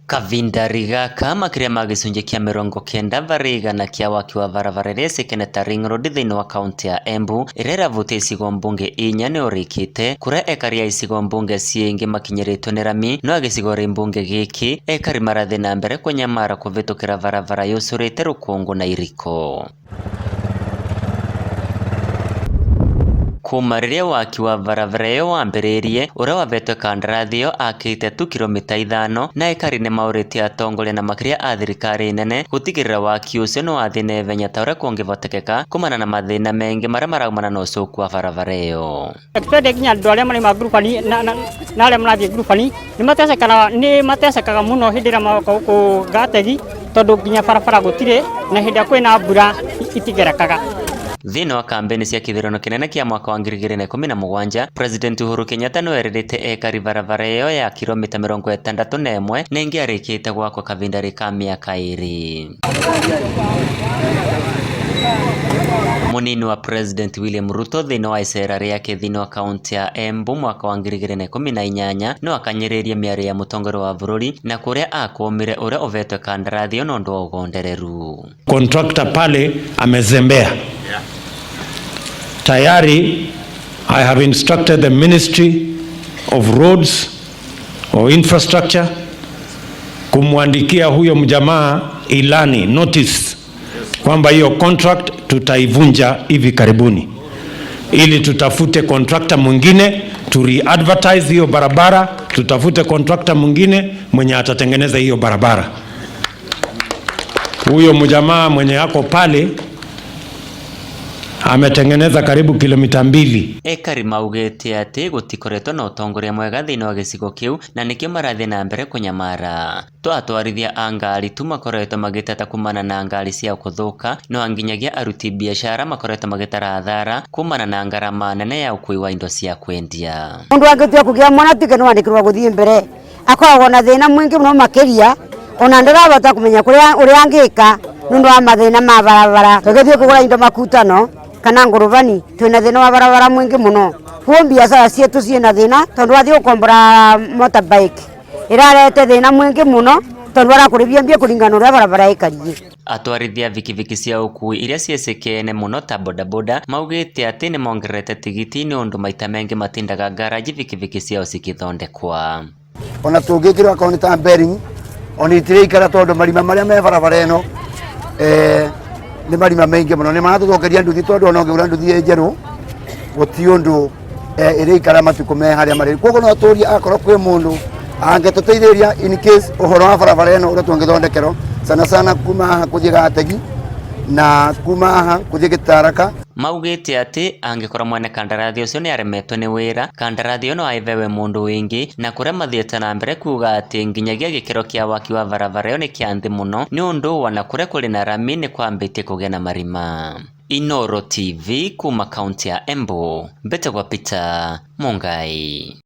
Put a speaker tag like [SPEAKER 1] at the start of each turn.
[SPEAKER 1] Kavindari gaka makĩria ma gĩcunjĩ kĩa 90 varĩ igana kĩa waki wa barabara ĩrĩa ĩcĩkaine ta Ring Road thĩinĩ wa kaunti ya Embu ĩrĩa ĩravutia icigo mbunge inya nĩ ũrĩkĩte kũrĩa ekari a icigo mbunge ciĩngĩ makinyĩrĩtwo nĩ rami no gĩcigo rĩ mbunge gĩkĩ ekari marathiĩ na mbere kũnyamara kũvĩtũkĩra barabara yũcũrĩte rũkũngũ na iriko. Kuma rĩrĩa waki wa barabara ĩyo wambĩrĩirie, ũrĩa wavetwe kandarathi ĩyo akĩte tu kilomita 5 na ekari nĩmaũrĩtie atongoria na makĩria a thirikari nene gũtigĩrĩra waki ũcio nĩwathiĩ na ihenya ta ũrĩa kũngĩhotekeka kumana na mathĩna maingĩ marĩa maraumana na ũcũku wa barabara ĩyo.
[SPEAKER 2] Twende nginya andũ arĩa marĩma ngurubani na arĩa marathiĩ ngurubani nĩ matecekaga mũno hĩndĩ ĩrĩa maroka gũkũ Gategi, tondũ nginya barabara gũtirĩ, na hĩndĩ ĩrĩa kwĩna mbura itigerekaga.
[SPEAKER 1] Thĩinĩ wa kambeni cia kĩthurano kĩnene kĩa mwaka wa 2017, President Uhuru Kenyatta nĩwerĩrĩte ekari barabara ĩyo ya kilomita 61 nĩ ĩngĩarĩkĩte gwakwo kavindarĩ ka mĩaka 2. Mũnini wa President William Ruto thĩinĩ wa icera rĩake thĩinĩ wa kaunti ya Embu mwaka wa 2018 no akanyĩrĩrie mĩario ya mũtongoria wa bũrũri na kũrĩa akũmire ũrĩa ũvetwe kandarathi ĩyo nĩ ũndũ wa ũgondereru.
[SPEAKER 3] Contractor pale amezembea. Tayari I have instructed the Ministry of Roads or Infrastructure kumwandikia huyo mjamaa ilani, notice, kwamba hiyo contract tutaivunja hivi karibuni, ili tutafute contractor mwingine tu re-advertise hiyo barabara, tutafute contractor mwingine mwenye atatengeneza hiyo barabara. Huyo mjamaa mwenye ako pale ametengeneza karibu kilomita 2.
[SPEAKER 1] Ekari maugĩte atĩ gũtikoretwo na ũtongoria mwega thĩinĩ wa gĩcigo kĩu na nĩkĩo marathiĩ na mbere kũnyamara. To atwarithia a ngari tu makoretwo magĩteta kumana na ngari ciao kũthũka, no nginyagia aruti biacara makoretwo magĩtara hathara kumana na ngarama nene ya ũkui wa indo cia kwendia.
[SPEAKER 4] Mundu angĩtua kũgĩa mwana tuĩke nĩ wandĩkĩrwo gũthiĩ mbere, akoragwo na thĩna mũingĩ mũno makĩria, ona ndarahota kũmenya kũrĩa ũrĩa angĩka nĩ ũndũ wa mathĩna ma barabara. Tũgĩthiĩ kũgũra indo makutano kana ngurubani, twĩna thĩna wa barabara mũingĩ mũno. Kuo biacara cietu ciĩna thĩna tondũ wathiĩ gũkombora motorbike ĩrarete thĩna mũingĩ mũno tondũ arakũrĩbia mbia kũringana na ũrĩa barabara ĩkariĩ.
[SPEAKER 1] Atwarithia vikiviki cia ũkui iria ciĩcĩkĩene mũno ta bodaboda maugĩte atĩ nĩmongererete tigiti nĩ ũndũ maita maingĩ matindaga ngaraji vikiviki ciao cikĩthondekwa.
[SPEAKER 5] Ona tũngĩkĩrwo akorwo nĩ ta bearing, ona itirĩikara tondũ marima marĩa me barabara ĩno nĩ marima maingĩ mũno, nĩ maratũthũkĩria nduthi, tondũ ona ũngĩgũra nduthi ĩ njerũ gũti ũndũ ĩrĩikara matukũ me harĩa marĩ. Koguo no tũrie akorwo kwĩ mũndũ angĩtũteithĩrĩria in case ũhoro wa barabara ĩno ũrĩa tũngĩthondekerwo, sana sana kuma haha kũthiĩ Gategi na kuma haha kũthiĩ Gĩtaraka.
[SPEAKER 1] Maugĩte atĩ angĩkorwo mwene kandarathi ũcio nĩ aremetwo nĩ wĩra, kandarathi ĩyo no ĩhewe mũndũ wĩngĩ, na kũrĩa mathiĩte na mbere kuga atĩ nginyagia gĩkĩro kĩa waki wa barabara ĩyo nĩ kĩa nthĩ mũno nĩ ũndũ ona kũrĩa kũrĩ na rami nĩ kwambĩtie kũgĩa na marima. Inoro TV kuma kaunti ya Embu, mbĩtagwo Peter Mungai.